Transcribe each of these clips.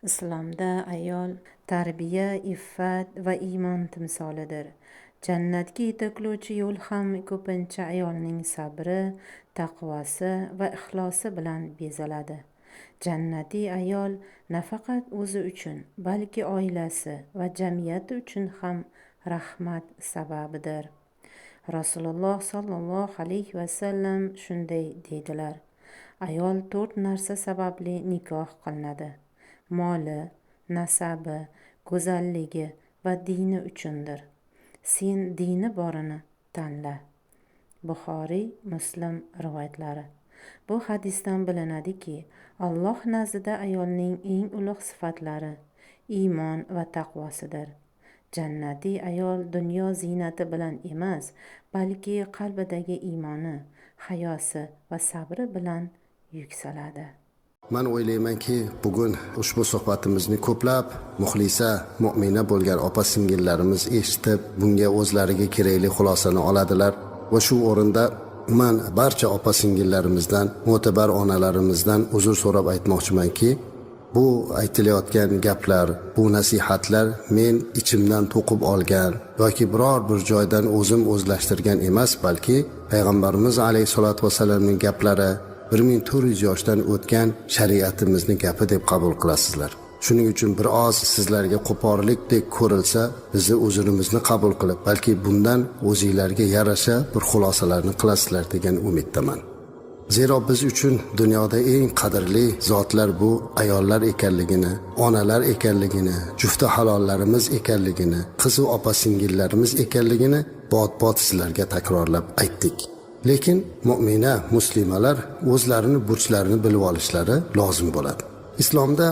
Islomda ayol tarbiya, iffat va iymon timsolidir. Jannatga yetaklovchi yo'l ham ko'pincha ayolning sabri, taqvosi va ixlosi bilan bezaladi. Jannatiy ayol nafaqat o'zi uchun, balki oilasi va jamiyati uchun ham rahmat sababidir. Rasululloh sollallohu alayhi vasallam shunday deydilar: ayol 4 narsa sababli nikoh qilinadi: moli, nasabi, go'zalligi va dini uchundir. Sen dini borini tanla. Buxoriy, Muslim rivoyatlari. Bu hadisdan bilinadiki, Alloh nazdida ayolning eng ulug' sifatlari iymon va taqvosidir. Jannatiy ayol dunyo ziynati bilan emas, balki qalbidagi iymoni, hayosi va sabri bilan yuksaladi. Man o'ylaymanki, bugun ushbu suhbatimizni ko'plab muxlisa, mo'mina bo'lgan opa-singillarimiz eshitib, bunga o'zlariga kerakli xulosani oladilar va shu o'rinda man barcha opa-singillarimizdan, mo'tabar onalarimizdan uzr so'rab aytmoqchimanki, bu aytilayotgan gaplar, bu nasihatlar men ichimdan to'qib olgan yoki biror bir joydan o'zim o'zlashtirgan emas, balki payg'ambarimiz alayhisolatu vasallamning gaplari 1400 yoshdan o'tgan shariatimizni gapi deb qabul qilasizlar. Shuning uchun bir oz sizlarga qo'porlikdek ko'rilsa, bizni uzrimizni qabul qilib, balki bundan o'zinglarga yarasha bir xulosalarni qilasizlar degan umiddaman. Zero biz uchun dunyoda eng qadrli zotlar bu ayollar ekanligini, onalar ekanligini, jufti halollarimiz ekanligini, qiz va opa-singillarimiz ekanligini bot-bot sizlarga takrorlab aytdik. Lekin mo'mina, muslimalar o'zlarini burchlarini bilib olishlari lozim bo'ladi. Islomda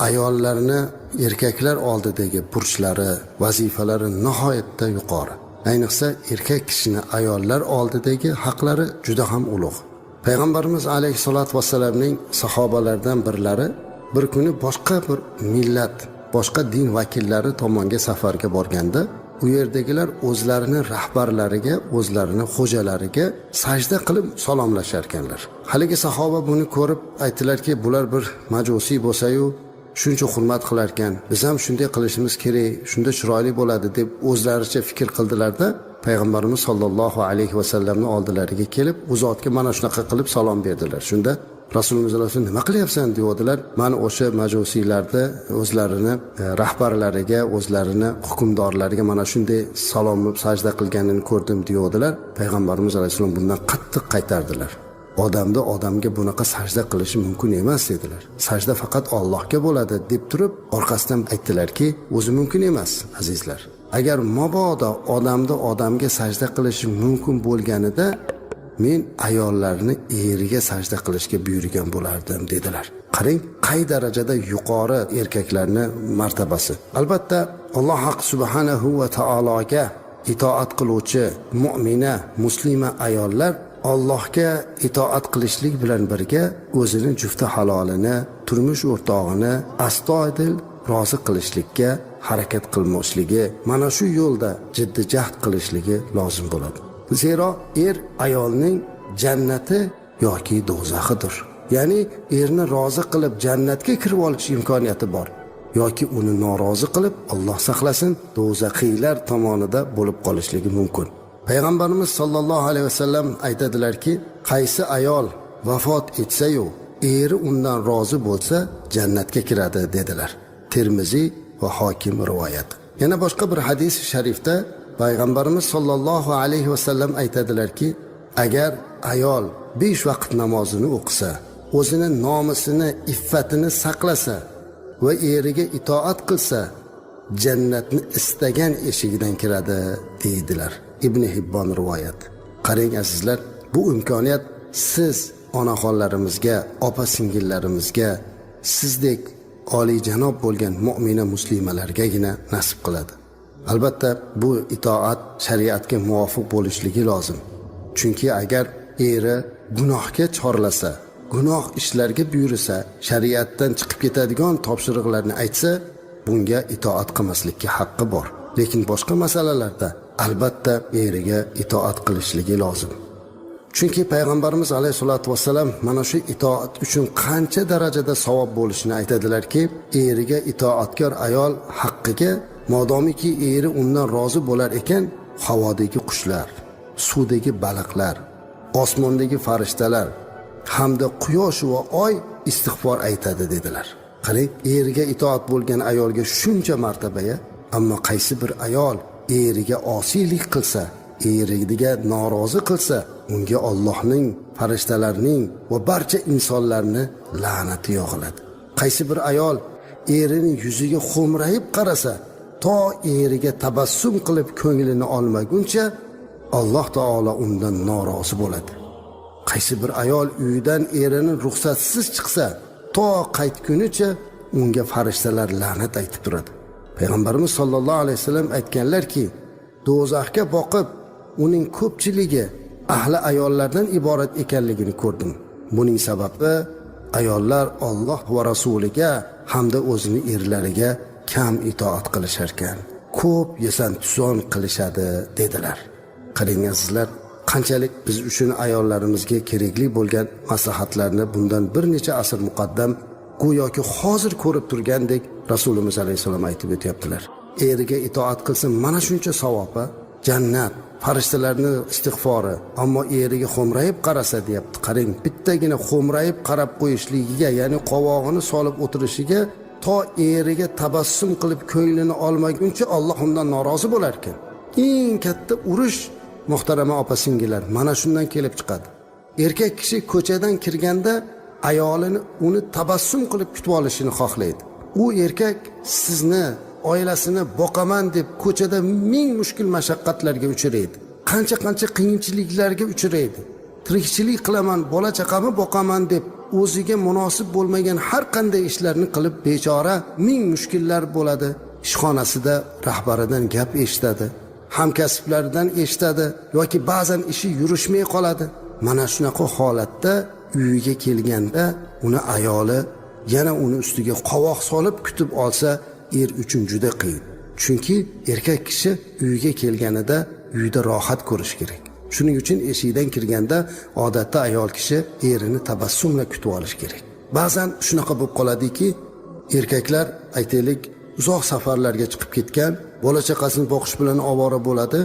ayollarni erkaklar oldidagi burchlari, vazifalari nihoyatda yuqori. Ayniqsa erkak kishini ayollar oldidagi haqlari juda ham ulug'. Payg'ambarimiz alayhisolatu vassalamning sahobalaridan birlari bir kuni boshqa bir millat, boshqa din vakillari tomonga safarga borganda, u yerdagilar o'zlarini rahbarlariga, o'zlarini xo'jalariga sajda qilib salomlashar ekanlar. Haligi sahoba buni ko'rib aytdilarki, bular bir majusiy bo'lsa-yu shuncha hurmat qilar ekan, biz ham shunday qilishimiz kerak, shunda chiroyli bo'ladi deb o'zlaricha fikr qildilarda, payg'ambarimiz sollallohu alayhi vasallamning oldilariga kelib, u zotga mana shunaqa qilib salom berdilar. Shunda Rasululloh sollallohu alayhi vasallam nima qilyapsan deyodilar. Man o'sha majusiylarda o'zlarini rahbarlariga, o'zlarini hukmdorlariga mana shunday salom sajda qilganini ko'rdim deyodilar. Payg'ambarimiz alayhissalom bundan qattiq qaytardilar. Odamda odamga bunaqa sajda qilishi mumkin emas dedilar. Sajda faqat Allohga bo'ladi deb turib, orqasidan aytdilarki, o'zi mumkin emas azizlar. Agar mabodo odamda odamga sajda qilishi mumkin bo'lganida, men ayollarni eriga sajda qilishga buyurgan bo'lardim dedilar. Qarang, qay darajada yuqori erkaklarni martabasi. Albatta, Alloh haq subhanahu va taologa itoat qiluvchi mo'mina, muslima ayollar Allohga itoat qilishlik bilan birga o'zini jufti halolini, turmush o'rtog'ini astoydil rozi qilishlikka harakat qilmoqligi, mana shu yo'lda jiddiy jahd qilishligi lozim bo'ladi. Zero er ayolning jannati yoki do'zaxidir. Ya'ni erni rozi qilib jannatga kirib olish imkoniyati bor yoki uni norozi qilib, Alloh saqlasin, do'zaxiylar tomonida bo'lib qolishligi mumkin. Payg'ambarimiz sollallohu alayhi vasallam aytadilarki, qaysi ayol vafot etsa-yu, eri undan rozi bo'lsa, jannatga kiradi dedilar. Termiziy va Hokim rivoyat. Yana boshqa bir hadis sharifda payg'ambarimiz sollallohu alayhi vasallam aytadilarki, agar ayol 5 vaqt namozini o'qisa, o'zini nomusini, iffatini saqlasa va eriga itoat qilsa, jannatni istagan eshigidan kiradi deydilar. Ibn Hibbon rivoyat. Qarang azizlar, bu imkoniyat siz onaxonlarimizga, opa-singillarimizga, sizdek oliyjanob bo'lgan mo'mina muslimalargagina nasib qiladi. Albatta, bu itoat shariatga muvofiq bo'lishligi lozim. Chunki agar eri gunohga chorlasa, gunoh ishlarga buyursa, shariatdan chiqib ketadigan topshiriqlarni aytsa, bunga itoat qilmaslikka haqqi bor. Lekin boshqa masalalarda albatta eriga itoat qilishligi lozim. Chunki payg'ambarimiz alayhissalotu vassalam mana shu itoat uchun qancha darajada savob bo'lishini aytadilarki, eriga itoatkor ayol haqqiga modomiki eri undan rozi bo'lar ekan, havodagi qushlar, suvdagi baliqlar, osmondagi farishtalar hamda quyosh va oy istig'for aytadi dedilar. Qarang, eriga itoat bo'lgan ayolga shuncha martabaya, ammo qaysi bir ayol eriga osiylik qilsa, eriga norozi qilsa, unga Allohning, farishtalarning va barcha insonlarni la'nati yog'iladi. Qaysi bir ayol erining yuziga xo'mrayib qarasa, to eriga tabassum qilib ko'nglini olmaguncha Alloh taolo undan norozi bo'ladi. Qaysi bir ayol uyidan erini ruxsatsiz chiqsa, to qaytgunicha unga farishtalar la'nat aytib turadi. Payg'ambarimiz sollallohu alayhi vasallam aytganlarki, do'zaxga boqib uning ko'pchiligi ahli ayollardan iborat ekanligini ko'rdim. Buning sababi ayollar Alloh va rasuliga hamda o'zini erlariga kam itoat qilisharkan, ko'p yesan tuzon qilishadi dedilar. Qarang azizlar, qanchalik biz uchun ayollarimizga kerakli bo'lgan maslahatlarni bundan bir necha asr muqaddam go'yoki hozir ko'rib turgandek Rasulimiz alayhissalom aytib o'tyaptilar. Eriga itoat qilsa mana shuncha savobi, jannat, farishtalarni istig'fori, ammo eriga xo'mrayib qarasa deyapti. Qarang, bittagina xo'mrayib qarab qo'yishligiga, ya'ni qovog'ini solib o'tirishiga to eriga tabassum qilib ko'nglini olmaguncha Alloh undan norozi bo'lar ekan. Eng katta urush muhtarama opa singillar mana shundan kelib chiqadi. Erkak kishi ko'chadan kirganda ayolini uni tabassum qilib kutib olishini xohlaydi. U erkak sizni oilasini boqaman deb ko'chada ming mushkul mashaqqatlarga uchraydi. Qancha-qancha qiyinchiliklarga uchraydi. Tirikchilik qilaman, bola chaqamni boqaman deb o'ziga munosib bo'lmagan har qanday ishlarni qilib bechora ming mushkullar bo'ladi. Ishxonasida rahbaridan gap eshitadi, hamkasblaridan eshitadi yoki ba'zan ishi yurishmay qoladi. Mana shunaqa holatda uyiga kelganda uni ayoli yana uni ustiga qovoq solib kutib olsa er uchun juda qiyin. Chunki erkak kishi uyiga kelganida uyda rohat ko'rish kerak. Shuning uchun eshikdan kirganda odatda ayol kishi erini tabassumla kutib olish kerak. Ba'zan shunaqa bo'lib qoladiki, erkaklar aytaylik uzoq safarlarga chiqib ketgan, bola chaqasini boqish bilan ovora bo'ladi,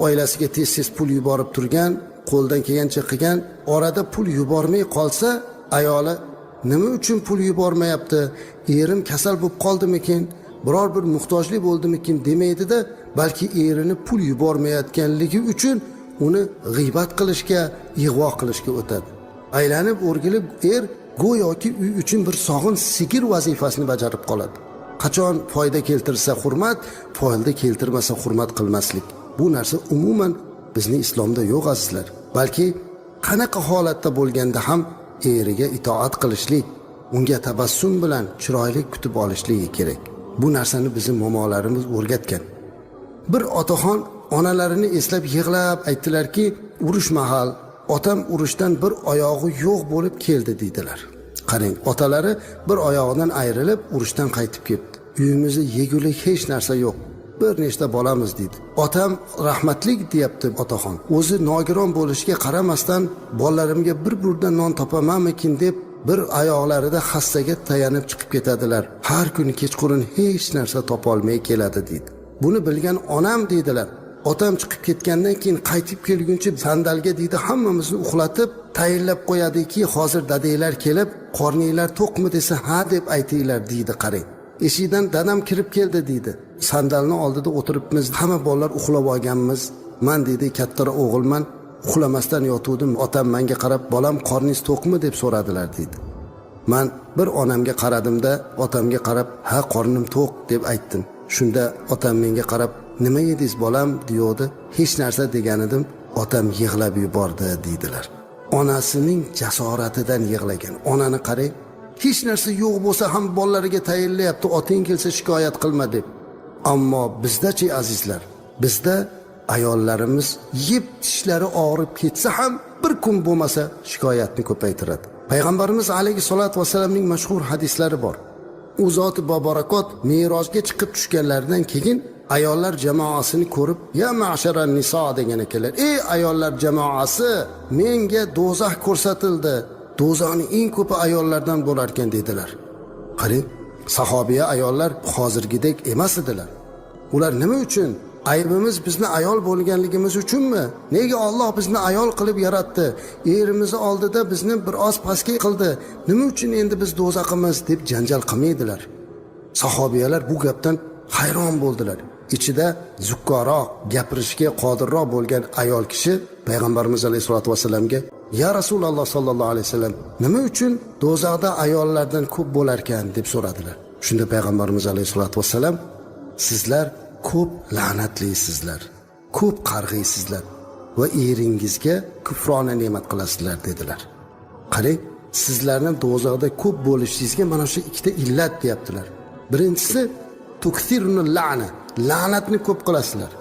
oilasiga tez-tez pul yuborib turgan, qo'ldan kelgancha qilgan, orada pul yubormay qolsa, ayoli nima uchun pul yubormayapti, erim kasal bo'lib qoldimikin, biror bir muhtojlik bo'ldimikin demaydida, balki erini pul yubormayotganligi uchun uni g'iybat qilishga, ig'vo qilishga o'tadi. Aylanib o'rgilib er go'yoki uy uchun bir sog'in sigir vazifasini bajarib qoladi. Qachon foyda keltirsa hurmat, foyda keltirmasa hurmat qilmaslik. Bu narsa umuman bizning islomda yo'q azizlar. Balki qanaqa holatda bo'lganda ham eriga itoat qilishlik, unga tabassum bilan chiroyli kutib olishligi kerak. Bu narsani bizning momolarimiz o'rgatgan. Bir otaxon onalarini eslab yig'lab aytdilarki, urush mahal otam urushdan bir oyog'i yo'q bo'lib keldi deydilar. Qarang, otalari bir oyog'idan ayrilib urushdan qaytib kelibdi. Uyimizda yegulik hech narsa yo'q. Bir nechta bolamiz deydi. Otam rahmatlik deyapti otaxon. O'zi nogiron bo'lishiga qaramasdan bolalarimga bir burda non topamanmikin deb bir oyoqlarida hassaga tayanib chiqib ketadilar. Har kuni kechqurun hech narsa topolmay keladi deydi. Buni bilgan onam deydilar. Otam chiqib ketgandan keyin qaytib kelguncha sandalga deydi hammamizni uxlatib tayinlab qo'yadiki, hozir dadanglar kelib qorninglar to'qmi desa ha deb aytinglar deydi. Qarang, eshikdan dadam kirib keldi deydi. Sandalni oldida o'tiribmiz, hamma bolalar uxlab olganmiz. Man deydi kattaroq o'g'ilman, uxlamasdan yotuvdim. Otam menga qarab, bolam qorningiz to'qmi deb so'radilar deydi. Man bir onamga qaradimda otamga qarab, ha qornim to'q deb aytdim. Shunda otam menga qarab, nima yedingiz bolam deyodi. Hech narsa degan edim, otam yig'lab yubordi deydilar. Onasining jasoratidan yig'lagan. Onani qarang, hech narsa yo'q bo'lsa ham bolalariga tayinlayapti, oting kelsa shikoyat qilma deb. Ammo bizdachi azizlar, bizda ayollarimiz yeb tishlari og'rib ketsa ham bir kun bo'lmasa shikoyatni ko'paytiradi. Payg'ambarimiz alayhissalatu vassalamning mashhur hadislari bor. U zoti bobarakot merosga chiqib tushganlaridan keyin Ayollar jamoasini ko'rib, "Ya ma'shara niso" degan ekanlar. Ey ayollar jamoasi, menga do'zax ko'rsatildi. Do'zaxning eng ko'pi ayollardan bo'lar ekan dedilar. Qarang, sahobiya ayollar hozirgidek emas edilar. Ular nima uchun? Aybimiz bizni ayol bo'lganligimiz uchunmi? Nega Alloh bizni ayol qilib yaratdi? Erimizni oldida bizni bir oz pastga qildi. Nima uchun endi biz do'zaximiz deb janjal qilmaydilar. Sahobiyalar bu gapdan hayron bo'ldilar. Ichida zukkoroq, gapirishga qodirroq bo'lgan ayol kishi payg'ambarimiz alayhisolatu vasallamga: "Ya Rasululloh sollallohu alayhi vasallam, nima uchun do'zaxda ayollardan ko'p bo'larkan?" deb so'radilar. Shunda payg'ambarimiz alayhisolatu vasallam: "Sizlar ko'p la'natlisizlar, ko'p qarg'aysizlar va eringizga kufrona ne'mat qilasizlar" dedilar. Qarang, sizlarni do'zaxda ko'p bo'lishingizga mana shu ikkita illat deyaptilar. Birinchisi tukthirnu la'na, la'natni ko'p qilasizlar.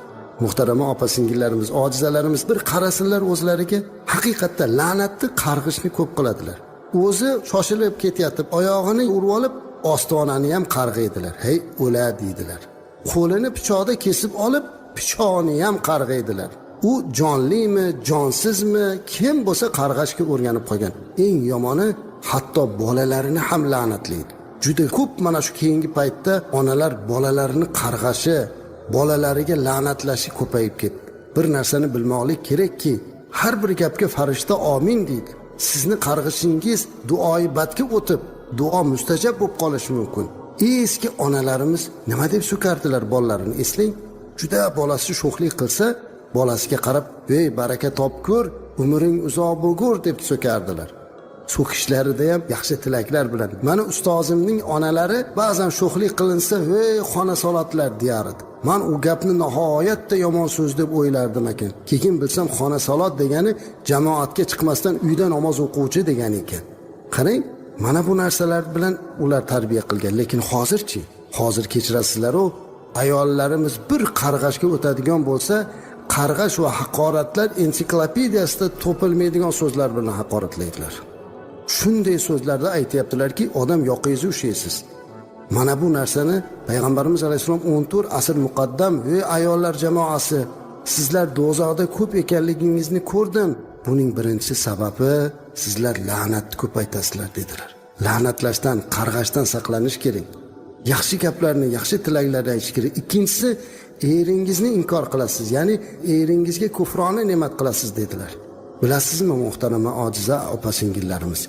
Muhtarama opa singillarimiz, ojizalarimiz bir qarasinlar o'zlariga, haqiqatda la'natni, qarg'ishni ko'p qiladilar. O'zi shoshilib ketyapti, oyog'ini urib olib, ostonani ham qarg'aydilar. Hey, o'la deydilar. Qo'lini pichoqda kesib olib, pichoqni ham qarg'aydilar. U jonlimi, jonsizmi, kim bo'lsa qarg'ashga o'rganib qolgan. Eng yomoni hatto bolalarini ham la'natlaydi. Juda ko'p mana shu keyingi paytda onalar bolalarini qarg'ashi, bolalariga la'natlashi ko'payib ketdi. Bir narsani bilmoqlik kerakki, har bir gapga farishta omin deydi. Sizni qarg'ishingiz duoyi badga o'tib, duo mustajab bo'lib qolishi mumkin. Eski onalarimiz nima deb so'kardilar bolalarini, eslang. Juda bolasi sho'xlik qilsa, bolasiga qarab, "Ey, baraka topkur, umring uzoq bo'lgur" deb so'kardilar. So'kishlarida ham yaxshi tilaklar bilan. Mana ustozimning onalari ba'zan sho'xlik qilinsa, "Ey, xona solatlar" deyar edi. Man u gapni nihoyatda yomon so'z deb o'ylardim ekan. Keyin bilsam xona solot degani jamoatga chiqmasdan uyda namoz o'quvchi degani ekan. Qarang, mana bu narsalar bilan ular tarbiya qilgan. Lekin hozirchi, hozir kechirasizlar-u, ayollarimiz bir qarg'ashga o'tadigan bo'lsa, qarg'ash va haqoratlar ensiklopediyasida topilmaydigan so'zlar bilan haqoratlaydilar. Shunday so'zlarda aytyaptilarki, odam yoqingizni ushlaysiz. Mana bu narsani payg'ambarimiz alayhissalom 14 asr muqaddam: "Ey ayollar jamoasi, sizlar do'zaxda ko'p ekanligingizni ko'rdim. Buning birinchi sababi sizlar la'natni ko'paytasizlar" dedilar. La'natlashdan, qarg'ashdan saqlanish kerak. Yaxshi gaplarni, yaxshi tilaklarni aytish kerak. Ikkinchisi, eringizni inkor qilasiz, ya'ni eringizga kufrona ne'mat qilasiz dedilar. Bilasizmi, muhtarama ojiza opa singillarimiz,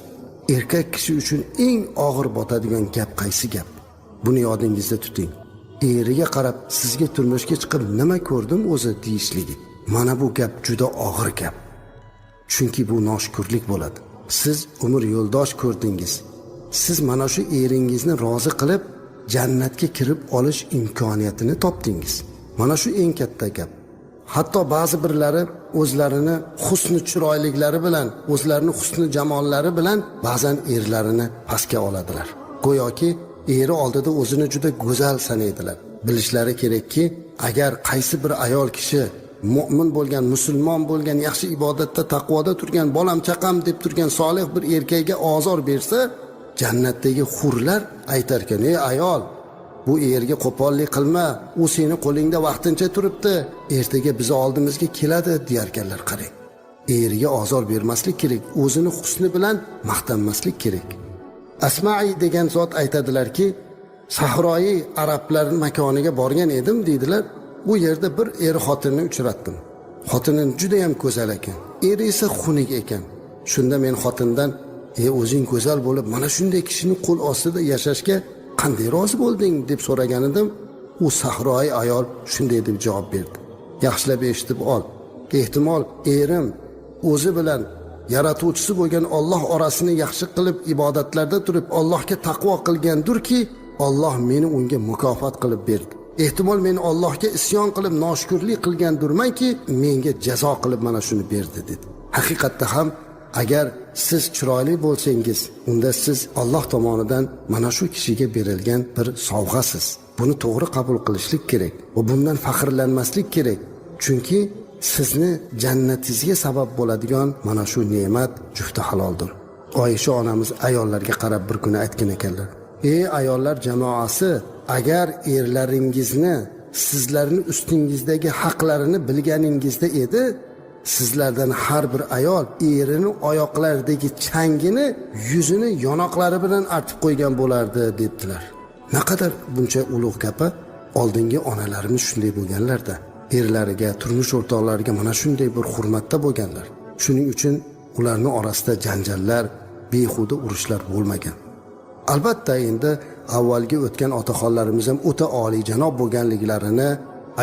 erkak kishi uchun eng og'ir botadigan gap qaysi gap? Buni yodingizda tuting. Eriga qarab, "Sizga turmushga chiqib nima ko'rdim o'zi?" deyishligi. Mana bu gap juda og'ir gap. Chunki bu noshukurlik bo'ladi. Siz umr yo'ldosh ko'rdingiz. Siz mana shu eringizni rozi qilib, jannatga kirib olish imkoniyatini topdingiz. Mana shu eng katta gap. Hatto ba'zi birlari o'zlarini husni chiroyliklari bilan, o'zlarini husni jamollari bilan ba'zan erlarini pastga oladilar. Go'yoki eri oldida o'zini juda go'zal sanaydilar. Bilishlari kerakki, agar qaysi bir ayol kishi mo'min bo'lgan, musulmon bo'lgan, yaxshi ibodatda, taqvoda turgan, bolam chaqam deb turgan solih bir erkakka ozor bersa, jannatdagi hurlar aytarkan: "Ey ayol, bu erga qo'pollik qilma, u seni qo'lingda vaqtincha turibdi, ertaga biz oldimizga keladi" deyarkanlar. Qarang, eriga ozor bermaslik kerak, o'zini husni bilan maqtanmaslik kerak. Asmai degan zot aytadilarki, sahroyi arablar makoniga borgan edim deydilar. U yerda bir er xotinni uchratdim. Xotini juda ham go'zal ekan, eri esa xunuk ekan. Shunda men xotindan: "Ey, o'zing go'zal bo'lib, mana shunday kishini qo'l ostida yashashga qanday rozi bo'lding?" deb so'ragan edim. U sahroyi ayol shunday deb javob berdi: "Yaxshilab eshitib ol. Ehtimol erim o'zi bilan yaratuvchisi bo'lgan Olloh orasini yaxshi qilib, ibodatlarda turib, Allohga taqvo qilgandurki, Olloh meni unga mukofot qilib berdi. Ehtimol men Allohga isyon qilib, noshukurlik qilgandurmanki, menga jazo qilib mana shuni berdi" dedi. Haqiqatda ham agar siz chiroyli bo'lsangiz, unda siz Alloh tomonidan mana shu kishiga berilgan bir sovg'asiz. Buni to'g'ri qabul qilishlik kerak va bundan faxrlanmaslik kerak. Chunki sizni jannatingizga sabab bo'ladigan mana shu ne'mat jufti haloldir. Oyisha onamiz ayollarga qarab bir kuni aytgan ekanlar: "Ey ayollar jamoasi, agar erlaringizni sizlarni ustingizdagi haqlarini bilganingizda edi, sizlardan har bir ayol erini oyoqlaridagi changini yuzini yonoqlari bilan artib qo'ygan bo'lardi debdilar. Naqadar buncha ulug' gapa. Oldingi onalarimiz shunday bo'lganlarda, erlariga, turmush o'rtoqlariga mana shunday bir hurmatda bo'lganlar. Shuning uchun ularning orasida janjallar, behuda urushlar bo'lmagan. Albatta endi avvalgi o'tgan otaxonlarimiz ham o'ta oliyjanob bo'lganliklarini,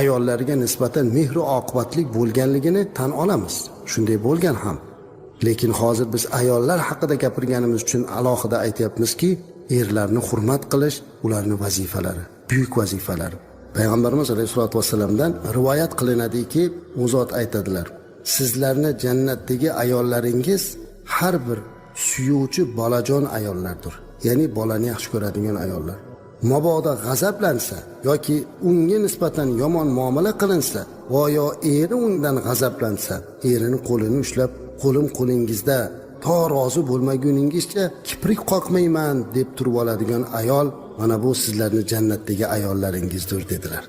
ayollarga nisbatan mehru oqibatlik bo'lganligini tan olamiz. Shunday bo'lgan ham. Lekin hozir biz ayollar haqida gapirganimiz uchun alohida aytyapmizki, erlarni hurmat qilish ularning vazifalari, buyuk vazifalari. Payg'ambarimiz alayhisolatu vassalamdan rivoyat qilinadiki, u zot aytadilar: sizlarni jannatdagi ayollaringiz har bir suyuvchi bolajon ayollardir. Ya'ni bolani yaxshi ko'radigan ayollar. Mabodo g'azablansa yoki unga nisbatan yomon muomala qilinsa va yo eri undan g'azablansa, erini qo'lini ushlab, qo'lim qo'lingizda, to rozi bo'lmaguningizcha kiprik qoqmayman deb turib oladigan ayol, mana bu sizlarni jannatdagi ayollaringizdir dedilar.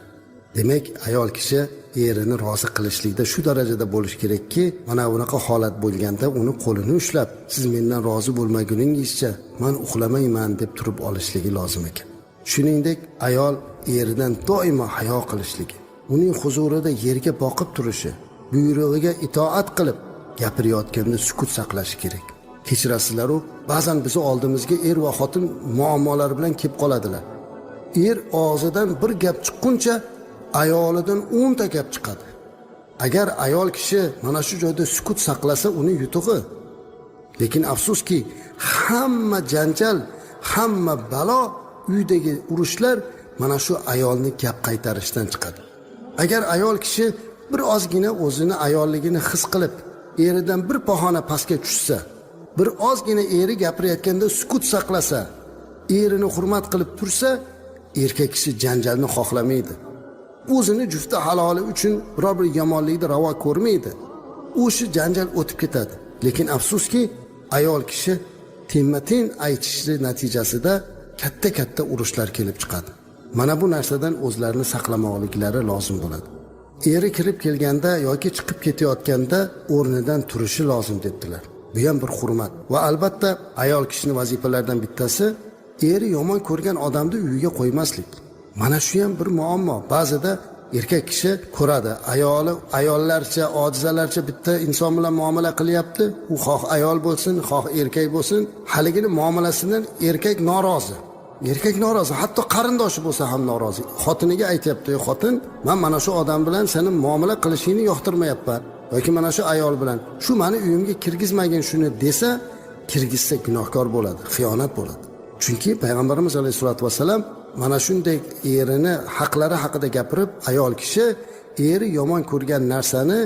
Demak, ayol kishi erini rozi qilishlikda shu darajada bo'lish kerakki, mana bunaqa holat bo'lganda uni qo'lini ushlab, siz mendan rozi bo'lmaguningizcha man uxlamayman deb turib olishligi lozim ekan. Shuningdek, ayol eridan doimo hayo qilishligi, uning huzurida yerga boqib turishi, buyrug'iga itoat qilib gapirayotganda sukut saqlashi kerak. Kechirasizlar-u, ba'zan bizni oldimizga er va xotin muammolar bilan kelib qoladilar. Er og'zidan bir gap chiqquncha ayolidan 10 ta gap chiqadi. Agar ayol kishi mana shu joyda sukut saqlasa, uni yutug'i. Lekin afsuski, hamma janjal, hamma balo, uydagi urushlar mana shu ayolni gap qaytarishdan chiqadi. Agar ayol kishi bir ozgina o'zini ayolligini his qilib, eridan bir pog'ona pastga tushsa, bir ozgina eri gapirayotganda sukut saqlasa, erini hurmat qilib tursa, erkak kishi janjalni xohlamaydi. O'zini jufti haloli uchun biror bir yomonlikni ravo ko'rmaydi. O'sha janjal o'tib ketadi. Lekin afsuski, ayol kishi tenma-ten aytishi natijasida katta-katta urushlar kelib chiqadi. Mana bu narsadan o'zlarini saqlamoqliklari lozim bo'ladi. Eri kirib kelganda yoki chiqib ketayotganda o'rnidan turishi lozim debdilar. Bu ham bir hurmat. Va albatta ayol kishining vazifalaridan bittasi eri yomon ko'rgan odamni uyiga qo'ymaslik. Mana shu ham bir muammo. Ba'zida erkak kishi ko'radi, ayoli ayollarcha, ojizalarcha bitta inson bilan muomala qilyapti. U xoh ayol bo'lsin, xoh erkak bo'lsin, haligini muomalasidan erkak norozi. Erkak norozi, hatto qarindoshi bo'lsa ham norozi. Xotiniga aytyapti: "Xotin, men mana shu odam bilan seni muomala qilishingni yoqtirmayapman yoki mana shu ayol bilan. Shu meni uyimga kirgizmagin shuni" desa, kirgizsa gunohkor bo'ladi, xiyonat bo'ladi. Chunki payg'ambarimiz alayhisolatu vasallam mana shunday erini haqlari haqida gapirib, ayol kishi eri yomon ko'rgan narsani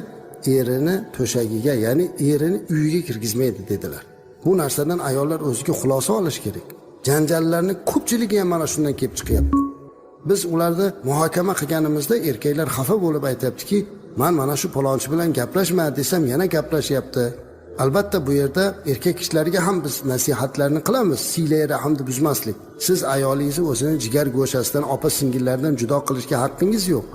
erini to'shagiga, ya'ni erini uyiga kirgizmaydi dedilar. Bu narsadan ayollar o'ziga xulosa olish kerak. Janjallarning ko'pchiligi ham mana shundan kelib chiqyapti. Biz ularni muhokama qilganimizda erkaklar xafa bo'lib aytyaptiki, man mana shu palonchi bilan gaplashma desam yana gaplashyapti. Albatta bu yerda erkak kishilarga ham biz nasihatlarni qilamiz, siylay rahmni buzmaslik. Siz ayolingizni o'zini jigar go'shasidan, opa singillaridan judo qilishga haqqingiz yo'q.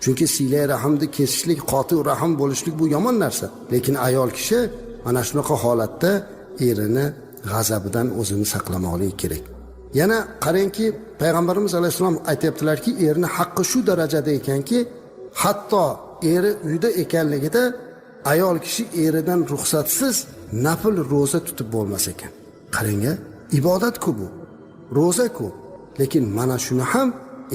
Chunki siylay rahmni kesishlik, qotil rahm bo'lishlik bu yomon narsa. Lekin ayol kishi mana shunaqa holatda erini g'azabidan o'zini saqlamoqligi kerak. Yana qarangki, payg'ambarimiz alayhissalom aytyaptilarki, erni haqqi shu darajada ekanki, hatto eri uyda ekanligida ayol kishi eridan ruxsatsiz nafl ro'za tutib bo'lmas ekan. Qarang-a, ibodat-ku bu, ro'za-ku. Lekin mana shuni ham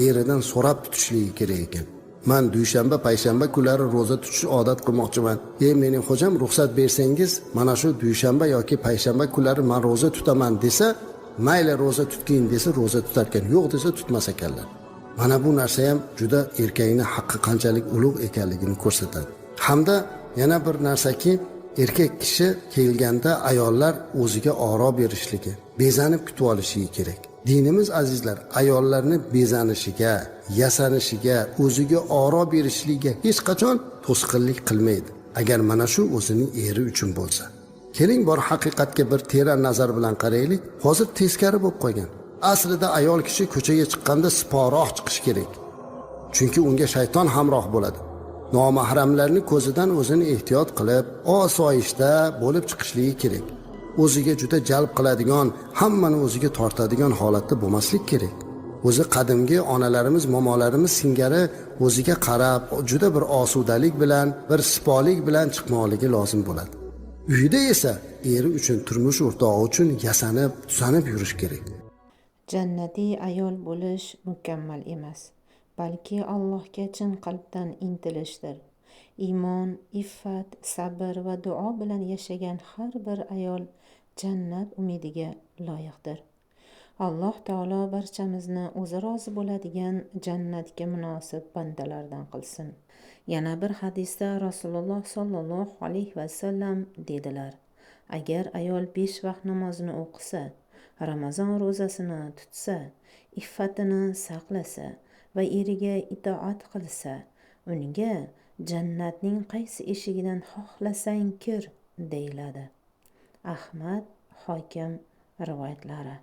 eridan so'rab tutishligi kerak ekan. Man dushanba, payshanba kunlari ro'za tutishni odat qilmoqchiman. Mening xo'jam, ruxsat bersangiz, mana shu dushanba yoki payshanba kunlari man ro'za tutaman desa, mayli ro'za tutgin desa ro'za tutar ekan, yo'q desa tutmas ekanlar. Mana bu narsa ham juda erkakning haqqi qanchalik ulug' ekanligini ko'rsatadi. Hamda yana bir narsaki, erkak kishi kelganda ayollar o'ziga oro berishligi, bezanib kutib olishligi kerak. Dinimiz azizlar ayollarni bezanishiga, yasanishiga, o'ziga oro berishligiga hech qachon to'sqinlik qilmaydi. Agar mana shu o'zining eri uchun bo'lsa. Keling bor haqiqatga bir teran nazar bilan qaraylik. Hozir teskari bo'lib qolgan. Aslida ayol kishi ko'chaga chiqqanda siporoq chiqish kerak. Chunki unga shayton hamroh bo'ladi. Nomahramlarni ko'zidan o'zini ehtiyot qilib, osoyishta bo'lib chiqishligi kerak. O'ziga juda jalb qiladigan, hammani o'ziga tortadigan holatda bo'lmaslik kerak. O'zi qadimgi onalarimiz, momolarimiz singari o'ziga qarab, juda bir osudalik bilan, bir sipolik bilan chiqmoqligi lozim bo'ladi. Uyida esa eri uchun, turmush o'rtog'i uchun yasanib, tuzanib yurish kerak. Jannatiy ayol bo'lish mukammal emas, balki Allohga chin qalbdan intilishdir. Iymon, iffat, sabr va duo bilan yashagan har bir ayol jannat umidiga loyiqdir. Alloh taolo barchamizni o'zi rozi bo'ladigan jannatga munosib bandalardan qilsin. Yana bir hadisda Rasululloh sollallohu alayhi vasallam dedilar: agar ayol 5 vaqt namozini o'qisa, Ramazon ro'zasini tutsa, iffatini saqlasa va eriga itoat qilsa, unga jannatning qaysi eshigidan xohlasang kir deyiladi. Ahmad, Hokim rivoyatlari.